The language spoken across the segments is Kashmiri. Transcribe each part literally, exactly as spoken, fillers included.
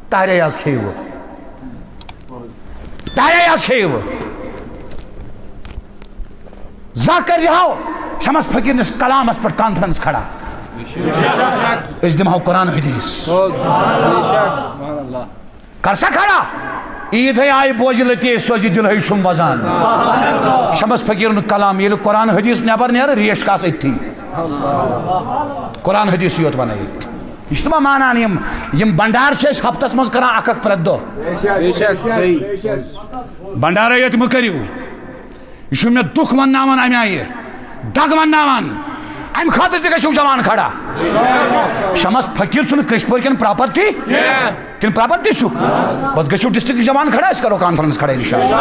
تہرے حظ کھیٚیہِ وٕ۔ تہرے حظ کھیٚیہِ وٕ۔ زانٛہہ کٔرۍ زِہاو شمس فقیٖرنِس کلامس پٮ۪ٹھ کانفرنس کھڑا۔ أسۍ دِمہو قرآن حدیث۔ کر سا کھڑا۔ عیٖد ہے آیہِ بوزِ لطیف سوزِ دِل ہے چھُم وزان۔ شمس فقیٖرُن کلام ییٚلہِ قرآن حدیث نٮ۪بر نیرٕ، ریش کھس أتھی۔ قرآن حدیث یوت ونٲیِتھ۔ یہِ چھِ تِمن مانان، یِم، یِم بنڈار چھِ أسۍ ہفتس منٛز کران اکھ اکھ پرٛٮ۪تھ دۄہ۔ بے شک، صحیح۔ بنڈارے یوت مہٕ کٔرِو۔ یہِ چھُ مےٚ دُکھ ونناوان امہِ آیہِ، دگ ونناوان۔ امہِ خٲطرٕ تہِ گژھِو جوان کھڑا۔ شمس فقیٖر چھُنہٕ کٔشۍ پورِ کٮ۪ن پراپرٹی کِنہٕ پراپرٹی چھُ؟ بس گژھِو ڈسٹرکٹ جوان کھڑا، أسۍ کرو کانفرنس کھڑا انشاءاللہ۔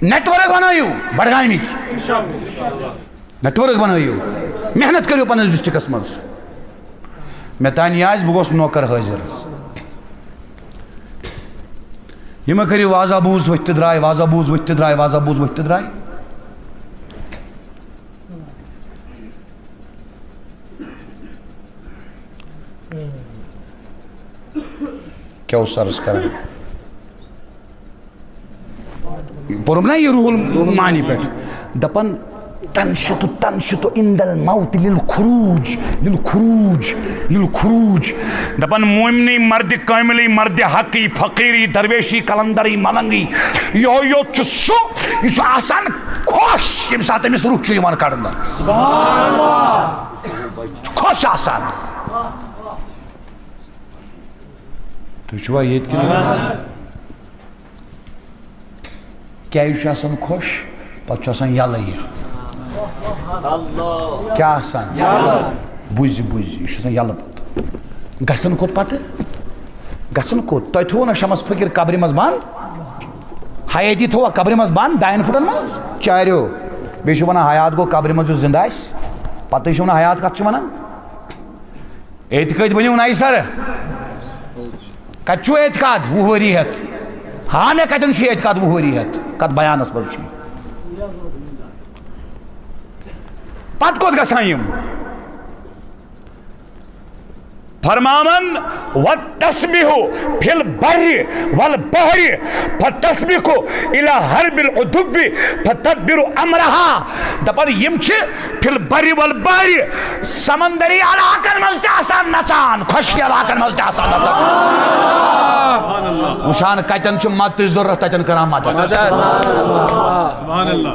نیٹ ورک بنٲیِو بڈگامِکۍ۔ نیٹ ورک بنٲیِو، محنت کٔرِو پننِس ڈسٹرکٹس منٛز۔ مےٚ تانۍ یہِ آسہِ، بہٕ گوس نوکر حٲضِر۔ یہِ مہ کٔرِو وازا بوٗز ؤتھۍ تہٕ درٛاے، وازا بوٗز ؤتھۍ تہٕ درٛاے، وازا بوٗز ؤتھۍ تہٕ درٛاے۔ کیٛاہ اوس عرض کران؟ پوٚرُم نا یہِ روح المعانی پٮ۪ٹھ، دَپان، "تنشط، تنشط عند الموت للخروج، للخروج، للخروج۔" دَپان، مومنی مردِ کاملی، مردِ حقی، فقیری، درویشی، قلندری، ملنگی، یِہوٚے یوت چھُ سُہ، یہِ چھُ آسان خۄش، ییٚمہِ ساتہٕ أمِس روح چھُ یِوان کڑنہٕ۔ سبحان اللہ۔ چھُ خۄش آسان۔ تُہۍ چھِوا ییٚتہِ کِنہٕ؟ کیٛازِ چھُ آسان خۄش؟ پتہٕ چھُ آسان یَلہٕ یہِ۔ کیٛاہ آسان؟ بُزِ، بُزِ، یہِ چھُ آسان یَلہٕ پتہٕ۔ گژھن کوٚت پتہٕ؟ گژھن کوٚت؟ تۄہہِ تھوٚوُ نا شمس فقیٖر قبرِ منٛز بنٛد؟ حیٲتی تھوٚوا قبرِ منٛز بنٛد ڈاین فُٹن منٛز؟ چاریو۔ بیٚیہِ چھِ ونان حیات گوٚو قبرِ منٛز یُس زِندٕ آسہِ۔ پتہٕ چھِ ونان حیات کتھ چھِ ونان؟ اعتقاد بٔنِو نَیہِ سرٕ۔ کتہِ چھُو اعتقاد وُہ ؤری ہٮ۪تھ؟ ہا، مےٚ کتٮ۪ن چھُ اعتقاد وُہ ؤری ہٮ۪تھ؟ کتھ بیانس منٛز چھُ؟ پتہٕ کوٚت گژھان یِم؟ فرماون، "والتسبح فی البر والبحر فتسبق الی حرب العدو فتدبر امرها۔" دپان، یِم چھِ فی البر والبحر، سمندری علاقن منٛز تہِ آسان نژان، خۄشکی علاقن منٛز تہِ آسان نژان۔ وٕچھان کتٮ۪ن چھُ مدتٕچ ضروٗرت، تتٮ۪ن کران مدد۔ سبحان اللہ۔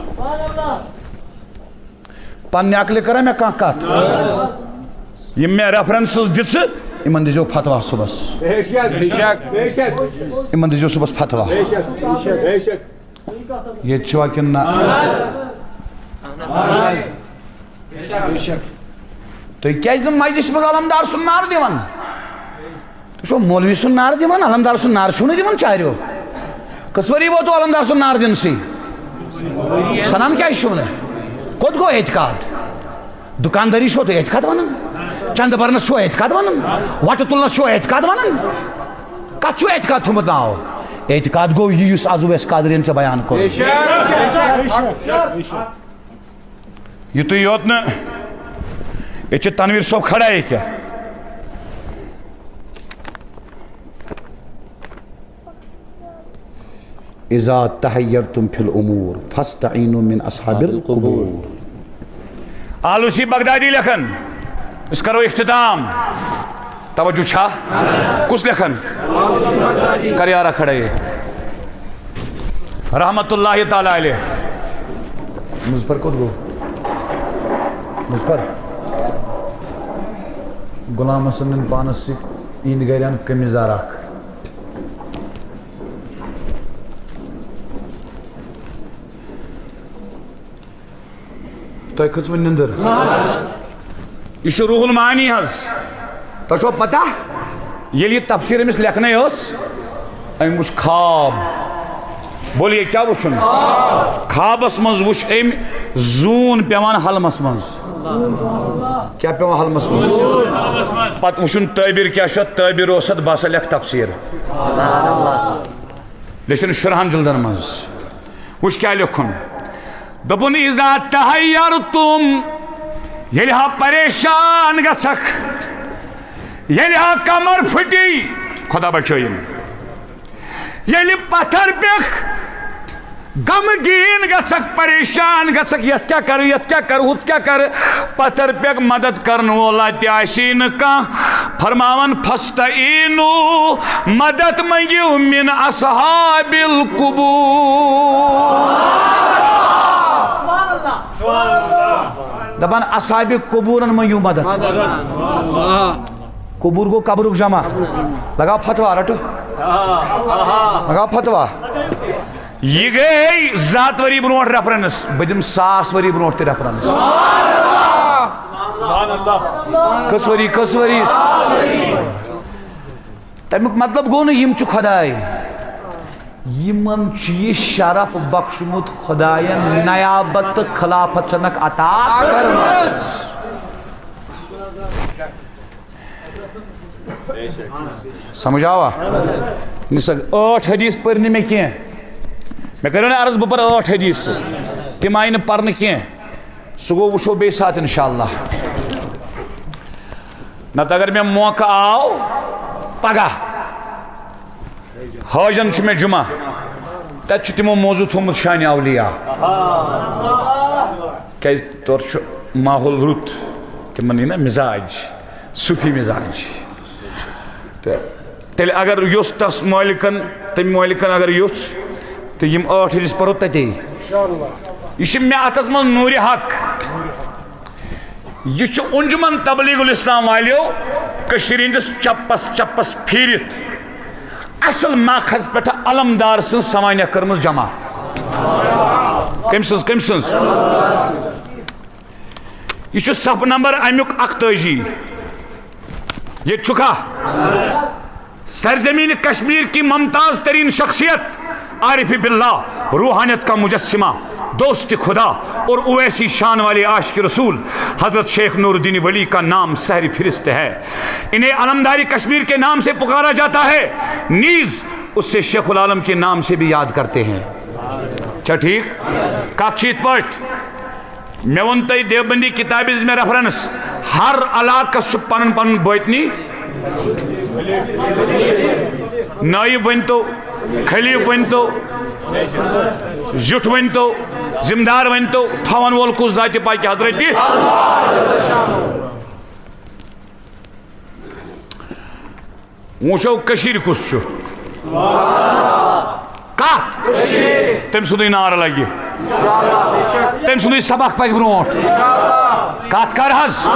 پننہِ عقلہِ کرا مےٚ کانٛہہ کتھ؟ یِم مےٚ ریفرنسز دِژٕ، یِمن دیٖزیو فتوا صُبحس۔ بے شک، بے شک، بے شک۔ یِمن دیٖزیو صُبحس فتوا۔ بے شک، بے شک، بے شک۔ ییٚتہِ چھُوا کِنہٕ نہ؟ تُہۍ کیٛازِ نہٕ مجلسہِ منٛز علمدار سُنٛد نعرٕ دِوان؟ تُہۍ چھِو مولوی سُنٛد نعرٕ دِوان، علمدار سُنٛد نعرٕ چھِو نہٕ دِوان، چاریو۔ کٔژ ؤری ووتو علمدار سُنٛد نعرٕ دِنسٕے؟ سنان کیٛازِ چھِو نہٕ؟ کوٚت گوٚو اعتقاد؟ دُکاندٲری چھِوا تُہۍ اعتقاد وَنان؟ چندٕ بَرنَس چھِوا اعتقاد وَنان؟ وَٹہٕ تُلنَس چھِوا اعتقاد وَنان؟ کَتھ چھُو اعتقاد تھوٚمُت ناو؟ اعتقاد گوٚو یہِ، یُس آز اُویس قادریَن ژےٚ بیان کوٚر۔ یُتُے یوت نہٕ، ییٚتہِ چھُ تنویر صٲب کھڑا ییٚکیٛاہ۔ اذا تحیرتم فی الامور فاستعینوا من اصحاب القبور۔ آلوسی بغدادی لیکھان، أسۍ کرو اختتام۔ توجہ چھا؟ کُس لیکھان؟ کر یارا کھڑا یہِ۔ رحمت اللہ تعالیٰ علیہ۔ مظفر کوٚت گوٚو؟ مظفر۔ غلام حسن نِن پانس سۭتۍ یِہنٛدِ گرِ اَن قمیٖض یَزار اکھ۔ تۄہہِ کھٔژوٕ نِندٕر؟ یہِ چھُ روح المعانی حظ۔ تۄہہِ چھُوا پتہ، ییٚلہِ یہِ تفسیر أمِس لیکھنَے ٲس، أمۍ وُچھ خواب۔ بولیے، کیٛاہ وُچھُن؟ خوابس منٛز وُچھ أمۍ زوٗن پٮ۪وان حلمس منٛز۔ کیٛاہ پٮ۪وان حلمس منٛز؟ پتہٕ وُچھُن تعبیر کیٛاہ چھُ، تعبیر اوس اتھ، بہٕ ہسا لیکھٕ تفسیر۔ لیٚچھُن شُرہن جلدن منٛز۔ وُچھ کیٛاہ لیٚکھُن۔ دوٚپُن، اذا تحیرتم، ییٚلہِ ہا پریشان گژھکھ، ییٚلہِ ہا کمر پھٹی، خدا بچٲیِن، ییٚلہِ پتھر پیٚکھ، غمگیٖن گژھکھ، پریشان گژھکھ، یتھ کیٛاہ کرٕ، یتھ کیٛاہ کرٕ، ہُتھ کیٛاہ کرٕ، پتھر پیٚکھ، مدد کرن وولا تہِ آسی نہٕ کانٛہہ۔ فرماوان، فاستعینوا، مدد منگیو، من اصحاب القبور۔ دپان اصحاب قبورن منگیو مدد۔ قبور گو قبرک جمع۔ لگاو فتوا رٹو۔ لگاو فتوا۔ یہ گٔے زٕ ہتھ ؤری برونٹھ ریفرنس، بہٕ دِمہٕ ساس ؤری برونٹھ تہِ ریفرنس۔ کٔژ ؤری، کٔژ ؤری؟ تمیُک مطلب گوٚو نہٕ یِم چھِ خداے۔ یِمن چھُ یہِ شرف بخشمُت خداین، نیابت تہٕ خلافت چھنکھ عطا کٔرمٕژ۔ سمجھ آوا؟ نسا ٲٹھ حدیث پٔرۍ نہٕ مےٚ کینٛہہ۔ مےٚ کٔرِو نہٕ عرض بہٕ پرٕ ٲٹھ حدیث۔ تِم آیہِ نہٕ پرنہٕ کینٛہہ۔ سُہ گوٚو، وٕچھو بیٚیہِ ساتہٕ انشاءاللہ۔ نتہٕ اگر مےٚ موقعہٕ آو پگاہ، حاجن چھُ مےٚ جمعہ، تتہِ چھُ تِمو موضوع تھوٚومُت شانِ اولیاء۔ کیازِ تورٕ چھُ ماحول رُت، تِمن یی نا مزاج، صوفی مزاج۔ تہٕ تیٚلہِ اگر یوٚژھ تس مٲلکن، تٔمۍ مٲلکن اگر یوٚژھ، تہٕ یِم ٲٹھ حدیث پرو تتے۔ یہِ چھِ مےٚ اتھس منٛز نوٗرِ حق۔ یہِ چھُ انجمن تبلیغ الاسلام والیو کٔشیٖرِ ہٕنٛدِس چپس چپس پھیٖرِتھ اصل ماخذ پٮ۪ٹھ علمدار سٕنٛز سوانح کٔرمٕژ جمع۔ کٔمۍ سٕنٛز؟ کٔمۍ سٕنٛز؟ یہِ چھُ صفحہٕ نمبر امیُک اکتٲجی۔ ییٚتہِ چھُکھا؟ سرزمین کشمیر کی ممتاز ترین شخصیت عارف باللہ، روحانیت کا مجسمہ، دوست خدا اور اویسی شان والے عاشق رسول حضرت شیخ نور الدین ولی کا نام سحر فہرست ہے۔ انہیں علمدار کشمیر کے نام سے پکارا جاتا ہے، نیز اسے شیخ العالم کے نام سے بھی یاد کرتے ہیں۔ چھا ٹھیک؟ کتھ چھِ یِتھ پٲٹھۍ؟ مےٚ ووٚن تۄہہِ دیوبندی کتابہِ ہٕنٛز مےٚ ریفرنس، ہر علاقس چھُ پنُن پنُن بٲطنی نٲیِب ؤنۍتو، خلیٖف ؤنۍتو، زیُٹھ ؤنۍتو، ذمہٕ دار ؤنۍتو، تھاوَن وول کُس؟ ذاتِ پاکِ حضرتِ۔ وٕچھو کٔشیٖرِ کُس چھُ۔ کتھ؟ تٔمۍ سُنٛدُے نعرٕ لگہِ۔ تٔمۍ سُنٛدُے سبق پکہِ برونٛٹھ۔ کتھ کر حظ؟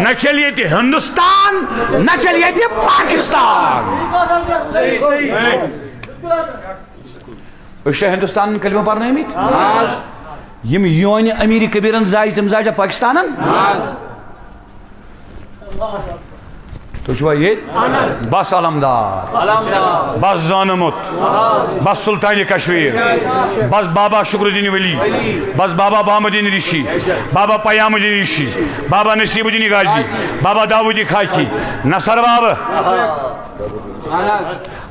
نہ چلہِ ییٚتہِ ہندوستان، نہ چلہِ ییٚتہِ پاکستان۔ أسۍ چھا ہندوستانن کلمہٕ پرنٲومٕتۍ؟ یِم یونہِ امیر کبیرن زاجہِ، تِم زاجا پاکستانن؟ تُہۍ چھِوا ییٚتہِ؟ بس علمدار۔ بس زانمُت۔ بس سلطان کشمیر۔ بس بابا شکر الدین ولی۔ بس بابا بام الدین ریشی۔ بابا پیام الدین ریشی۔ بابا نصیب الدین غازی۔ بابا داؤد خاکی۔ نصر بابا۔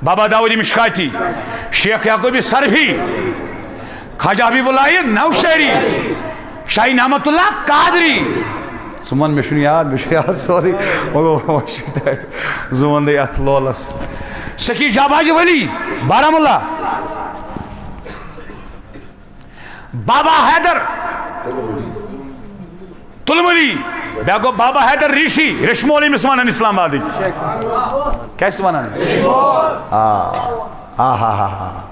بابا داؤد مشکاتی۔ شیخ یعقوب سرفی۔ خواجہ حبیب اللہ نوشہری، شاہی نعمت اللہ قادری۔ ژٕ وَن، مےٚ چھُنہٕ یاد، مےٚ چھُ یاد سورُے۔ مگر وۄنۍ چھُ ٹایٹ۔ زٕ وَن دے اَتھ لولَس۔ سخی شہباز ولی، بارہمولہ۔ بابا حیدر۔ تُلمُلی، بیٛاکھ گوٚو بابا حیدر ریٖشی، ریشمول ییٚمِس وَنان اِسلام آبادٕکۍ۔ کیٛاہ چھِ وَنان؟ آ، آ، ہا، ہا، ہا۔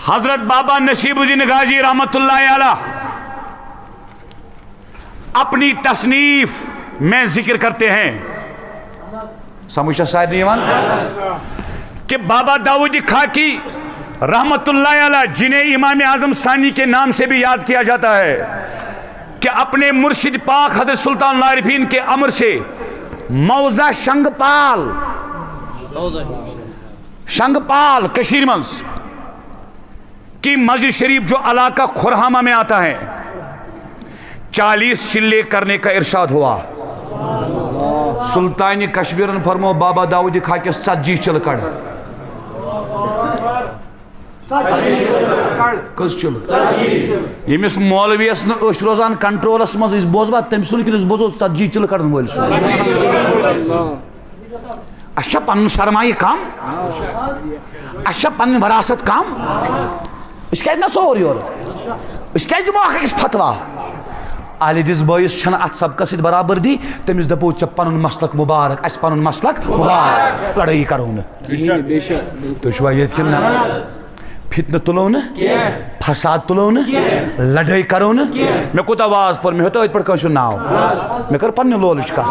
حضرت بابا نصیب الدین غازی رحمت اللہ علیہ اپنی تصنیف میں ذکر کرتے ہیں۔ سمجھ چھا سارنٕے یِوان؟ کہ بابا داؤد خاکی رحمت اللہ علیہ، جنہیں امام اعظم ثانی کے نام سے بھی یاد کیا جاتا ہے، کہ اپنے مرشد پاک حضرت سلطان العارفین کے امر سے موضع شنگ پال، شنگ پال کشمیر منز کی مسجد شریف جو علاقہ کھرہامہ میں آتا ہے، چالیس چلے کرنے کا ارشاد ہوا۔ سلطان کشمیرن فرمو بابا داؤد خاکس ژتجی چلہٕ کڑ۔ کٔژ چِلہٕ؟ ییٚمِس مولویَس نہٕ أچھ روزان کنٹرولس منٛز، أسۍ بوزوا تٔمۍ سُنٛد کِنہٕ أسۍ بوزو ژتجی چِلہٕ کڑن وٲلۍ سُنٛد؟ اَسہِ چھا پنُن سرمایہِ کم؟ اَسہِ چھا پنٕنۍ وراثت کم؟ أسۍ کیازِ نہ ژور یورٕ؟ أسۍ کیازِ دِمو اکھ أکِس فتوا؟ اہل حدیث بٲیِس چھنہٕ اتھ سبقس سۭتۍ برابردی، تٔمِس دپو ژےٚ پنُن مسلک مبارک، اَسہِ پنُن مسلک مبارک، لڑٲیی کرو نہٕ۔ کِہیٖنۍ، بے شک، بِلکُل۔ تُہۍ چھِوا ییٚتہِ کِنہٕ نہ؟ فتنہٕ تُلو نہٕ، کینٛہہ۔ فساد تُلو نہٕ، کینٛہہ۔ لڑٲے کرو نہٕ۔ کینٛہہ۔ مےٚ کوٗتاہ واز پوٚر، مےٚ ہیوٚت أتھۍ پٮ۪ٹھ کٲنٛسہِ ہُنٛد ناو۔ مےٚ کٔر پننہِ لولٕچ کتھ۔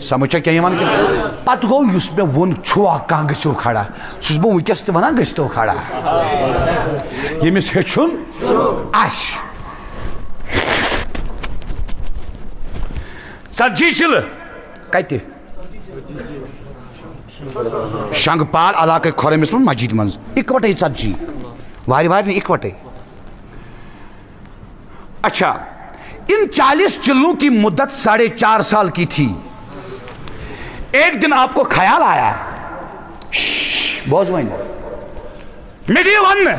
سمجھ چھا کینٛہہ یِوان کِنہٕ؟ پتہٕ گوٚو یُس مےٚ ووٚن چھُوا کانٛہہ گٔژھِو کھڑا، سُہ چھُس بہٕ وٕنکیٚس تہِ ونان گٔژھتو کھڑا۔ ییٚمِس ہیٚچھُن آسہِ۔ ژتجی چِلہٕ کتہِ؟ شنگ پال علاقہٕ کھۄرٲمِس منٛز مسجد منٛز اکوٹے ژتجی، وارِ وارِ نہٕ، اکوٹے۔ اچھا، ان چالیس چلوں کی مدت ساڑھے چار سال کی تھی، ایک دن آپ کو خیال آیا، شش، بوز وۄنۍ۔ مےٚ دِیِو وننہٕ،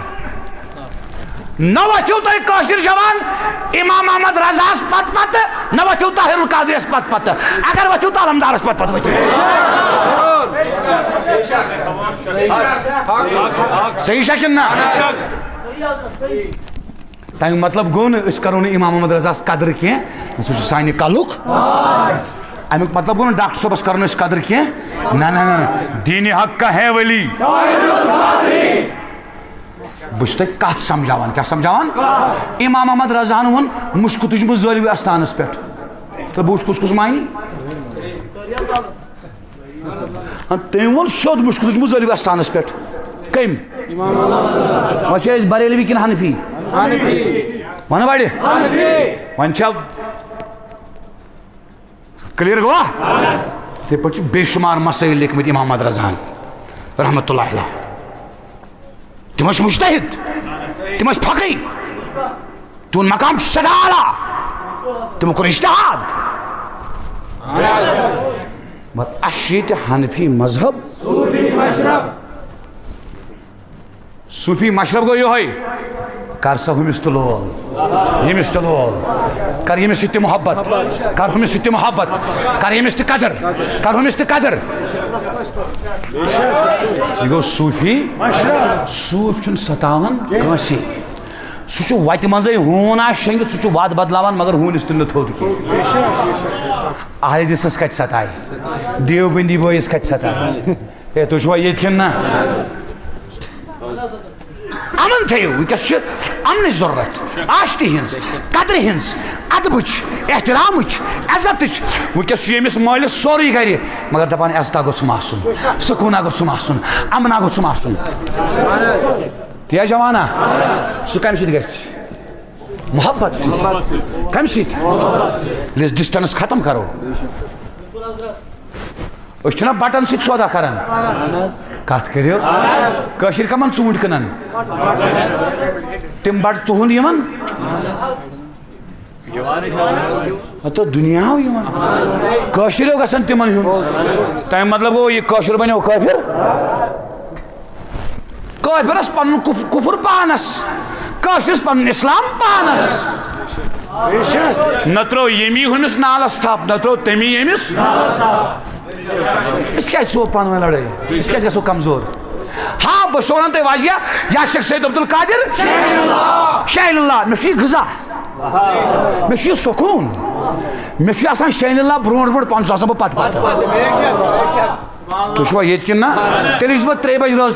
نہ وۄتھِو تُہۍ کٲشِر جوان امام احمد رضاہس پتہٕ پتہٕ، نہ وۄتھِو طاہر القادریس پتہٕ پتہٕ۔ اگر وۄتھِو تہٕ علمدارس پتہٕ پتہٕ وۄتھِو۔ صحیح چھا کِنہٕ نہ؟ تَمیُک مطلب گوٚو نہٕ أسۍ کرو نہٕ امام احمد رضاہس قدر کینٛہہ، سُہ چھُ سانہِ کلُک۔ اَمیُک مطلب گوٚو نہٕ ڈاکٹر صٲبس کرو نہٕ أسۍ قدر کینٛہہ۔ نہ، نہ، نہ، نہ۔ دین حق کا ہے ولی۔ بہٕ چھُس تۄہہِ کتھ سمجھاوان، کیٛاہ سمجھاوان؟ امام احمد رضاہن ووٚن مُشکہٕ تُجمُت زٲلوِ استانس پٮ۪ٹھ۔ تہٕ بہٕ وٕچھ کُس کُس مانی۔ ہاں، تٔمۍ ووٚن سیوٚد مُشکہٕ تُجمُت زٲلوِ استانس پٮ۪ٹھ۔ کٔمۍ؟ وۄنۍ چھِ أسۍ بریلوی کِنہٕ حنفی؟ حنفی۔ ونہٕ بڑِ؟ حنفی۔ وۄنۍ چھا کلیئر گوٚوا؟ یِتھے پٲٹھۍ چھِ بے شمار مسائل لیکھمٕتۍ امام احمد رضاہن رحمتہ اللہ علیہ۔ تِم ٲسۍ مجتہد، تِم ٲسۍ فقی، تِہُنٛد مقام چھُ سٮ۪ٹھاہ اعلیٰ، تِمو کوٚر اجتہاد۔ مگر اَسہِ چھُ ییٚتہِ حنفی مذہب۔ صوفی مشرب گوٚو یِہوٚے۔ کر سا ہُمِس تہِ لول، ییٚمِس تہِ لول۔ کر ییٚمِس سۭتۍ تہِ محبت، کر ہُمِس سۭتۍ تہِ محبت، کر ییٚمِس تہِ قدر، کر ہُمِس تہِ قدر۔ یہِ گوٚو صوٗفی۔ صوٗف چھُنہٕ ستاوان کٲنٛسے۔ سُہ چھُ وَتہِ منٛزٕے ہوٗن آسہِ شۄنٛگِتھ، سُہ چھُ وَتھ بدلاوان، مگر ہوٗنِس تُلہِ نہٕ تھوٚد کینٛہہ۔ اہل حدیثس کتہِ ستایہِ؟ دیوبندی بٲیِس کتہِ ستایہِ؟ ہے، تُہۍ چھِوا ییٚتہِ کِنہٕ نہ؟ امن تھٲیِو، وٕنکیٚس چھِ امنٕچ ضروٗرت، آشتی ہٕنٛز، قدرِ ہٕنٛز، ادبٕچ، احترامٕچ، عزتٕچ۔ وٕنکیٚس چھُ ییٚمِس مٲلِس سورُے گرِ، مگر دپان عزتا گوٚژھُم آسُن، سکوٗنا گوٚژھُم آسُن، امنا گوٚژھُم آسُن۔ تی ہا جوانا؟ سُہ کمہِ سۭتۍ گژھِ؟ محبت سۭتۍ۔ کمہِ سۭتۍ؟ ییٚلہِ أسۍ ڈسٹنس ختم کرو۔ أسۍ چھِنہ بٹن سۭتۍ سودا کران؟ کتھ کٔرِو۔ کٲشِر کمن ژوٗنٛٹھۍ کٕنان؟ تِم بٹہٕ تُہُنٛد یِوان؟ ہتو دُنیا یِوان۔ کٲشِریو گژھن تِمن ہیوٚن۔ تَمہِ مطلب گوٚو، یہِ کٲشُر بنیو کٲفِر۔ کٲفرس پنُن کف-، کفر پانس، کٲشرس پنُن اسلام پانس۔ نہ ترٛٲو ییٚمی ہُمِس نالس تھپھ، نہ ترٛٲو تٔمی ییٚمِس۔ أسۍ کیازِ ژھٕنو پانہٕ ؤنۍ لڑٲے؟ أسۍ کیازِ گژھو کمزور؟ ہاں، بہٕ چھُسو ونان تۄہہِ واضح، یا شیخ سید عبدالقادر شاہ اللہ، مےٚ چھُ یہِ غذا، مےٚ چھُ یہِ سکوٗن، مےٚ چھُ آسان شاہ اللہ برونٛٹھ برونٛٹھ، پانہٕ چھُس آسان بہٕ پتہٕ پتہٕ۔ تُہۍ چھِوا ییٚتہِ کِنہٕ نہ؟ تیٚلہِ چھُس بہٕ ترٛیٚیہِ بجہِ رٲژ تہِ